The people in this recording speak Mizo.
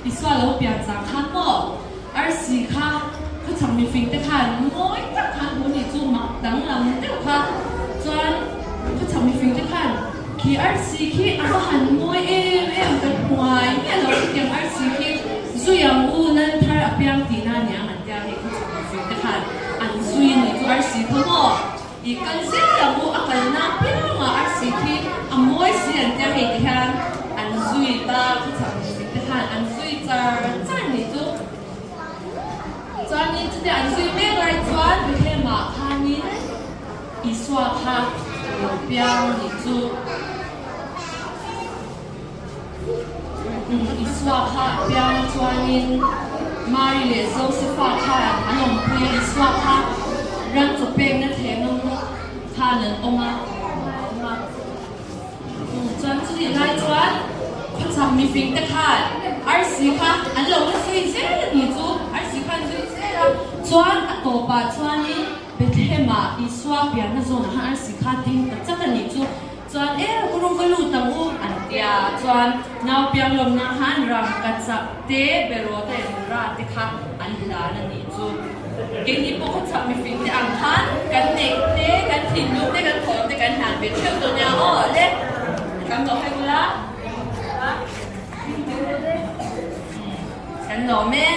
Isua lo pian chang khan maw arsi kha khawchhak mifing te khan mawi tak khan hmu nih chu mak danglam deuh kha chuan khawchhak mifing te khan khi arsi khi a va han mawi em em kan hmu ngai miah lo chutiang arsi khi zui ang u lal thar a piang tihna aniang an tia hei khawchhak mifing te khan an zui nih chu arsi kha maw I kal zel ang u, a kalna apiangah arsi khi a mawi si an tia hei ti hian an zui ta, khawchhak mihring te khan an zui char char ni chu. Chuanin chutia an zui mek lai chuan Bethlehem-ah khanin Isua kha lo piang ni chu. Isua kha a piang a chuanin Mari leh Josefa khan an awmpui a, Isua kha ran chaw pekna thleng a mu khan an awm a. Chuan chutih lai chuan khawchhak mifing te khan arsi kha an lo la zui zel a ni chu, arsi kha an zui zel a, chuan a tawpah chuanin Bethlehem-ah Isua pianna zawnah khan arsi kha ding ta chat a ni chu. Chuan e guru va lut ang u an tia chuan nau piang lawmna khan ram ka chak te beraw te mura te kha an hlan a nih chu. Keini pawh khaw chak mifing te ang khan kan neih te kan thinlung te kan thawm te kan hlan ve theuh tawh nia aw le kan lo hai ula kan lawm e.